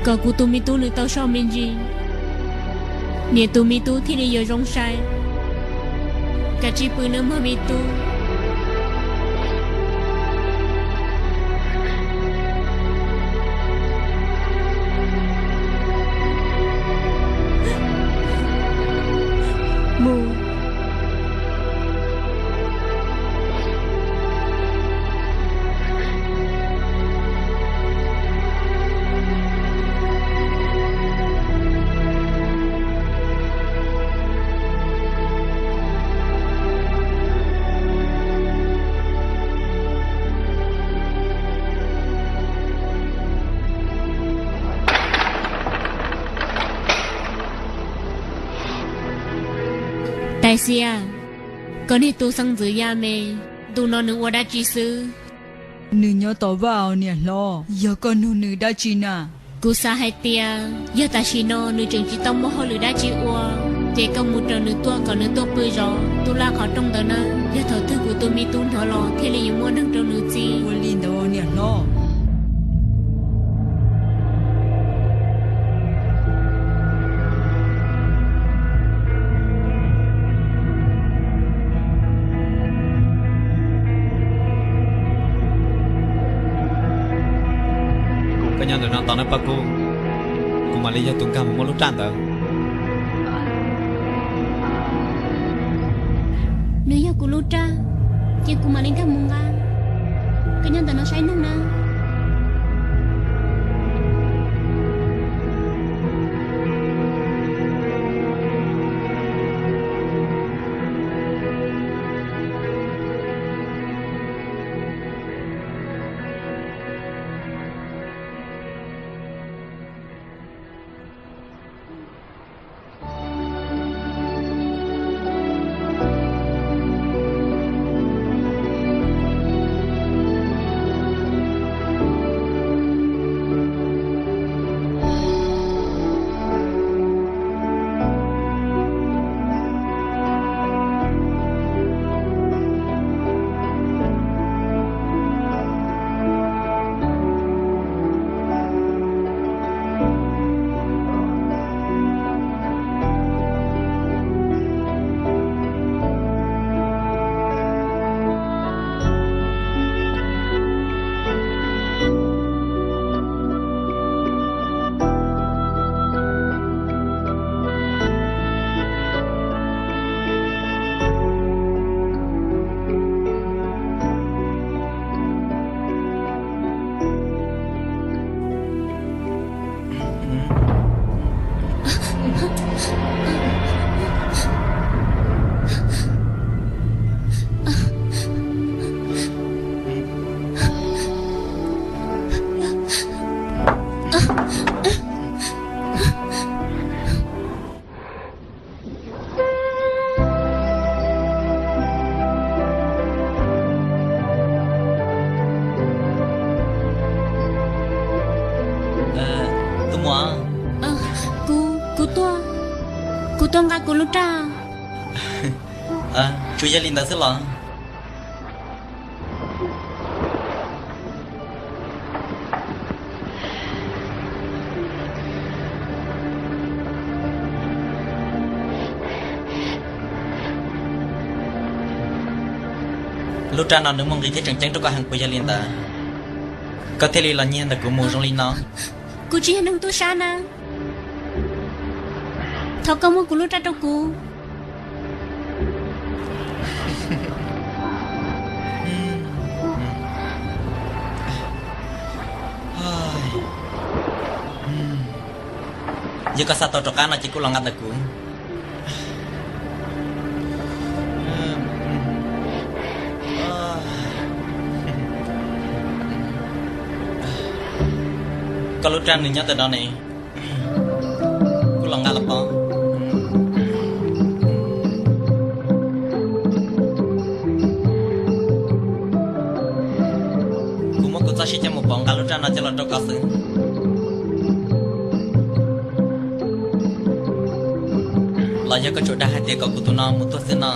kom kuv tus me tub nws tau soj me ntsis, niam tus me tub thiaj li yuav zoo sai. Kav tsij pw nawb mog me tub. Mus. Tais Xia, koj niag tub xeeb ntxwv ya me, ntu no nws ua dab tsi xwb? Nws nyob tom vaj os niam hlob, yog koj nug nws dab tsi na? Kuv xav hais tias yog tam sim no nws tseem tsis tau muaj hauj lwm dab tsi ua, ces koj mus raws nws tuaj kom nws tuaj pw zov tub laj qhov rooj ntawd na. Yog thaum twg kuv tus me tub hnov los thiaj li yuav muaj neeg rau nws txib. Ua li ntawd niam hlob. Koj nyob ntawm no tos nawb Paj Kub, kuv mam li yog tus nkag mus muab lub raj ntawd. Nws yog kuv lub raj, ces kuv mam li nkag mus nqa. Koj nyob ntawm no saib neeg na. Kuv, kuv tuaj, kuv tuaj nqa kuv lub raj. Tsuas yog li ntawd xwb los? Lub raj no nws muaj nqis thiab tseem ceeb rau koj heev, puas yog li ntawd koj thiaj li los nyiag ntawm kuv mus zoo li no? Kuv tsis yog neeg tub sab na. Thov koj muab kuv lub raj rau kuv. Yog koj xav tau rov qab no ces kuj los nqa ntawm kuv. Koj lub raj nws nyob ntawm no ne, kuj los nqa los pov. Kuv muab kuv txoj sia coj mus pauv nqa lub raj no coj los rau koj xwb. Los yog koj tsuas dag hais tias kom kuv tus no mus tuag xwb no?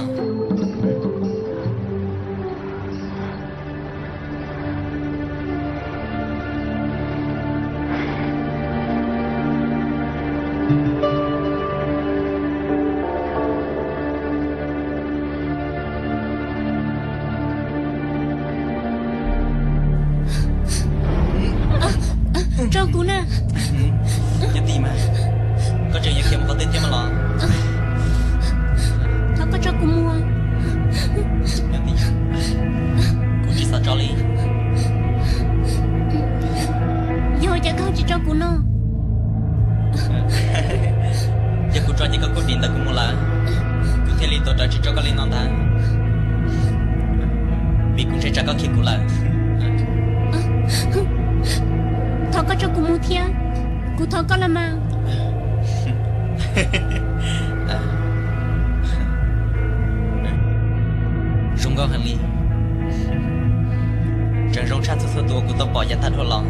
Tso kuv na. Nyob tij mas, koj tseem yuav khiav mus qhov twg thiab mas los? Thov koj tso kuv mus. Nyob tij, kuv tsis xav tso li. Yog cas koj tsis tso kuv no? Yog kuv tso ces koj kuj dim ntawm kuv mus lawm, kuv thiaj li tuav rawv tsis tso koj li no ntag, vim kuv ntshai tsam koj khiav kuv lawm. Thov koj tso kuv mus thiab, kuv thov koj los mas. Zoo nkauj heev li, tseem zoo tshaj txhua txhua tus uas kuv tau pom yav tag dhau los.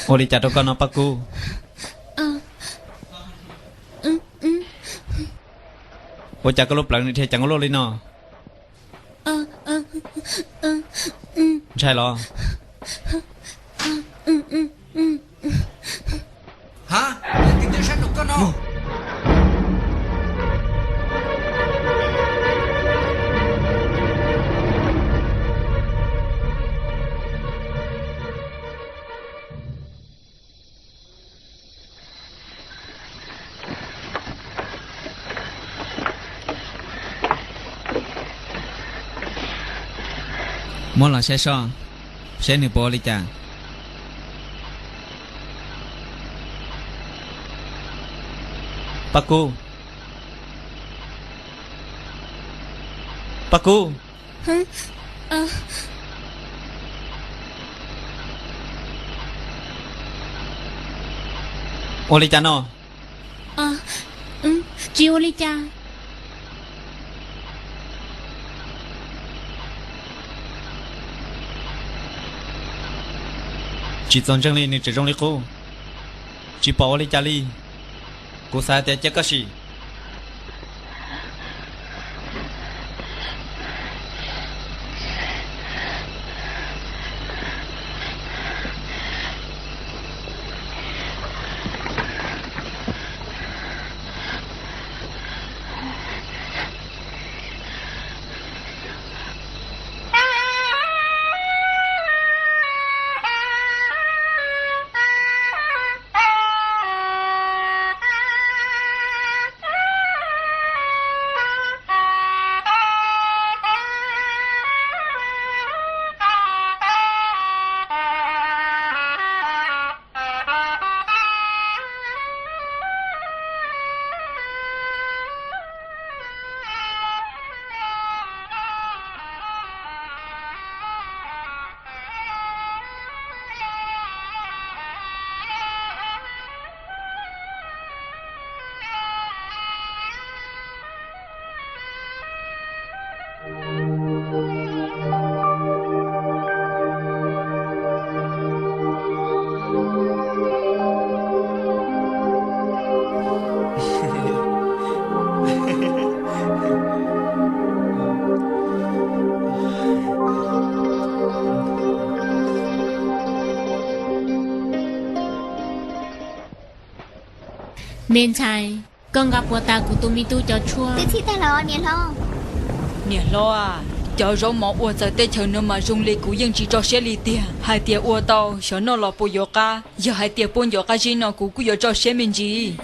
Ua li cas rau koj no Paj Kub? Ua cas koj lub plawv nws dhia ceev ua luaj li no? Ntshai los? Ha, leej twg tuaj sab nraum koj no? Muab los saib soj, saib nws puas ua li cas. Paj Kub, Paj Kub. Ua li cas no? Tsis ua li cas. Tsis txaus ntseeg li, nws tseem zoo li qub, tsis pom ua li cas li. Kuv xav hais tias cia koj sim. Me ntxhais, koj nqa puas tas kuv tus me tub cov tshuaj? Twb txhij tag los niam hlob. Niam hlob, cov zaub mov uas txawv teb chaws no mas zoo li kuv yeej tsis tso siab li tiag. Hais tias ua tau xyov noj los puas yuav qab. Yog hais tias puab nco qab zib no kuv kuj yuav tso siab me ntsis.